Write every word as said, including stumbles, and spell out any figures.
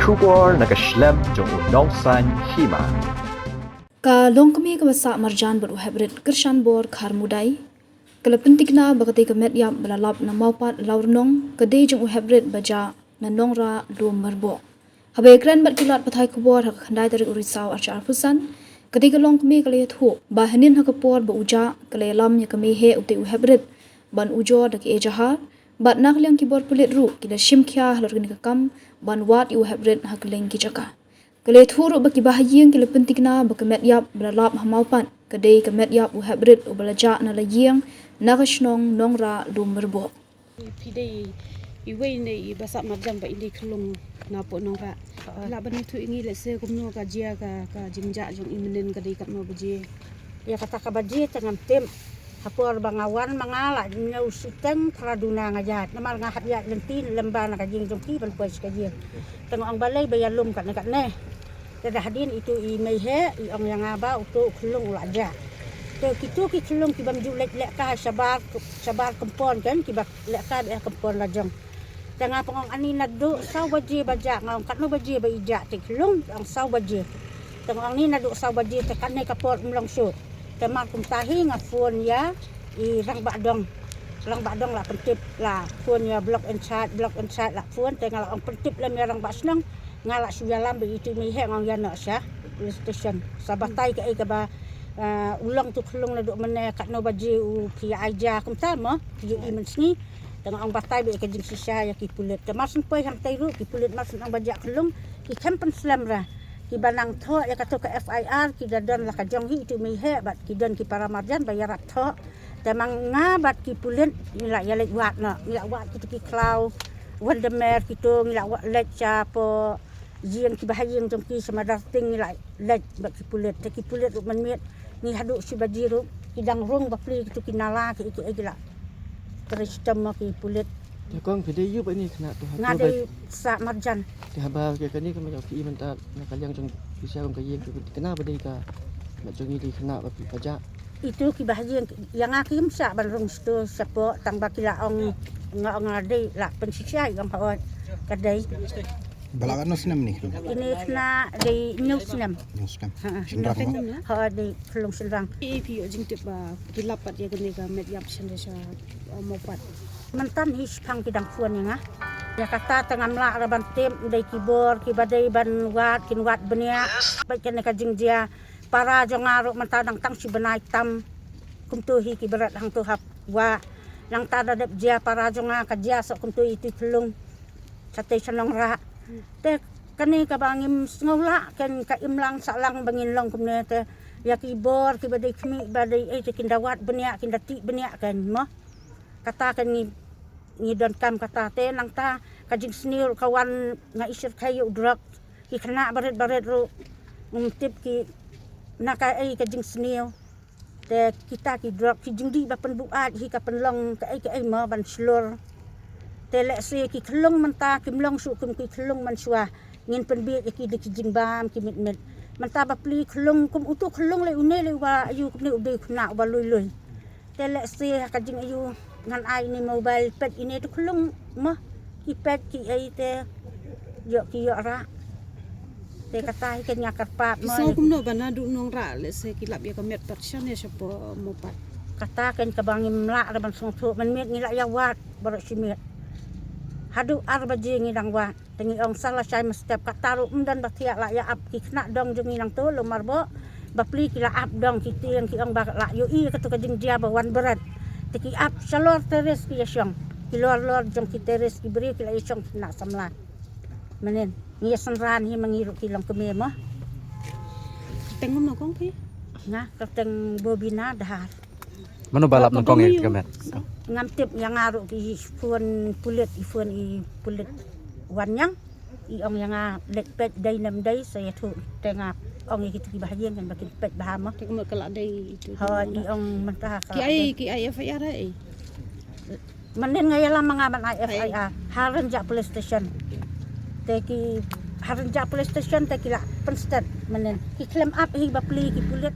Khubor na ka shlem jong u nongsan hima. Ka longkmie kaba sah marjan bad u heprit Kyrshanbor Kharmudai ka la pyntikna ba katei ka met ïap ba la lap na Mawpat Lawrnong ka dei jong u heprit ba jah na Nongrah Lummerboh. Haba ïakren bad ki lad pathai khubor ha ka khyndai tarik u Risaw arhajar arphew san, katei ka longkmie ka la ïathuh ba hynnin ha ka por ba u jah ka la ïalam ïa ka mei heh utei u heprit ban ujor da ka ejahar, bad na ka liang ki bor pulit ruh ki la shim khia halor kane ka kam ban wad ïa u heprit ha kylleng ki jaka. Ka la ïathuh ruh ba kiba ha ïing ki la pyntikna ba ka met ïap ba la lap ha Mawpat ka dei ka met ïap u heprit uba la jah na la ïing na ka shnong Nongrah Lummerboh. Phi dei iwei na i ba sah marjan ba i dei khyllung na poh Nongrah. Lah ban ïathuh ïa ngi lehse kumno ka jia ka, ka jingjah jong i mynnin ka dei katno baje? Ïa kata ka baje te ngam tip. Ha por ba nga wan ma nga la ñiew shiteng phra duna nga ïaid. Namar nga hap ïaid lynti lem ba na ka jing jong ki ban poi sha ka jing. Te nga ong balei ba ïalum katne katne. Te da hadien itu i mei heh i ong ïa nga ba uto u khyllung u la jah. Te kitu ki khyllung ki bym ju leit lehkai shabar, shabar kompon kan, kiba lehkai ba ha kompon la jong. Te nga pynong ani naduh saw baje ba jah, nga ong katno baje ba i jah te khyllung, ong saw baje. Te nga ong ni naduh saw baje te kane ka por ym long shuh. Te mar kumta hi nga phone ïa i rangbah dong. Rangbah dong la pyntip, la phone ïa block in charge, block in charge la phone, te nga la ong pyntip lem ïa rangbah shnong, nga la shu ïalam ba itu i mei heh, nga ong ïa noh sha police station. Sa batai kaei kaba, eh, u long tu khyllung naduh mynne katno baje u phi ai ja kumta mo, phi i mynsngi. Te nga ong batai beit ka jingshisha ïa ki pulit. Te mar shu poi hangtei ruh ki pulit mar shu ong ba jah khyllung, ki khlem pynslem ra. Kiba nang thoh ïa kato ka F I R ki da don la ka jong hi itu i mei heh bad ki don ki para marjan ba ïarap thoh. Te ma nga bad ki pulit ngi la ïaleit wad noh, ngi la wad kito ki khlaw, wan da mer kito, ngi la wad leit sha poh jing kiba ha jing jong ki sha Madarting ngi la leit bad ki pulit. Te ki pulit ruh mynmiet ngi haduh shi baje ruh ki dang rung bapli kito ki nala ki, ki, ki la trei shitom ma ki pulit. Te kong phi dei ïu ba ini khynnah tu ha? Nga dei sah marjan. Te haba ïa kane ka met ïap phi i mynta na ka liang jong phi sha kong ka ïing phi khynnah ba dei ka met jong i dei khynnah ba phi ba jah. Itu kiba ha jing ïa nga kim shah ban rung stu shapoh tang ba ki la ong nga ong nga dei la pynshisha i ong hooid ka dei. Ba la katno snem ni? Ini khynnah dei hynñiew snem. Hynñiew snem. Ha, ha. Shynrang mo? Ha, dei khyllung shynrang. I phi ïoh jingtip ba ki lap pat ïa kane ka met ïap shen de sha, uh, Mawpat. Mynta hi shipang ki dang phone ïa nga. Ïa kata te ngam lah ra ban tip, dei ki bor kiba dei ban wad kin wad bniah. Bad kane ka jingjia para jong nga ruh mynta dang tang shi bnai tam. Kumto hi ki bret hangto hap wah. Nangta da dep jia para jong nga ka jia soh kumto itu i khyllung. Shatei sha Nongrah. Te kane kaba ngim sngew lah ken ka imlang sahlang ba ngin long kumne te ïa ki bor kiba dei khmih ba dei ei te kin da wad bniah kin da tih bniah ken mo. Kata ken ngi, ngi donkam kata te nangta ka jingsniew ka wan nga i shyrkhei ïa u drok ki khynnah barit barit ruh ngim tip ki na kaei ka jingsniew. Te kita ki drok ki jingdih ba pynbuaid hi ka pynlong kaei kaei mo ban shlur. Te lehse ki khyllung mynta kim long shuh kum ki khyllung mynshuwa. Ngin pynbieit ïa ki da ki jingbam ki mitmit. Mynta bapli khyllung kum utu khyllung lei une lei uba ayu kumne u dei u khynnah uba lui lui. Te lehse ha ka jingaiu ngan ai ine mobile peit ine tu khyllung mo ki peit ki ei te ïoh ki ïoh rah. Te kata hi ka ïa kyrpad mo. Ki sngew kumno ba naduh Nongrah lehse ki lap ïa ka met pat shane shapoh Mawpat. Kata ken kaba ngim lah ra ban sngewthuh mynmiet ngi la ïa wad baroh shi miet. Haduh ar baje ngi dang wad. Te ngi ong sa lashai mynstep kata ruh ym don ba thiah la ïa ap ki khynnah dong jong ngi nangto Lummerboh. Bapli ki la ap dong ki tieng ki ong ba la ïohi kato ka jingjia ba wan bret. Te ki ap shalor terrace ki ïa shong. Ki lor lor jong ki terrace ki briew ki la ïa shong ki khynnah samla. Mynnin ngi ïa synran hi ma ngi ruh ki longkmie mo. Kyrteng kumno kong phi? Nga kyrteng Bobina Dhar. Mano ba lap nyngkong ïa ka met? Ngam tip, ïa nga ruh ki phone pulit, i phone i pulit Wanniang. I ong ïa nga leit peit dei ne ym dei sa ïathuh te nga ong ïa kito kiba ha ïing kan ba kin peit bha mo. Te ka mut ka la dei itu. Hooid, i ong mynta ka la dei. Ki ai, ki ai F I R ha ei? Mynnin nga ïalam ma nga ban ai F I R ha Rynjah Police Station. Te ki ha Rynjah Police Station te ki la pynstet mynnin. Ki khlem ap hi bapli ki pulit.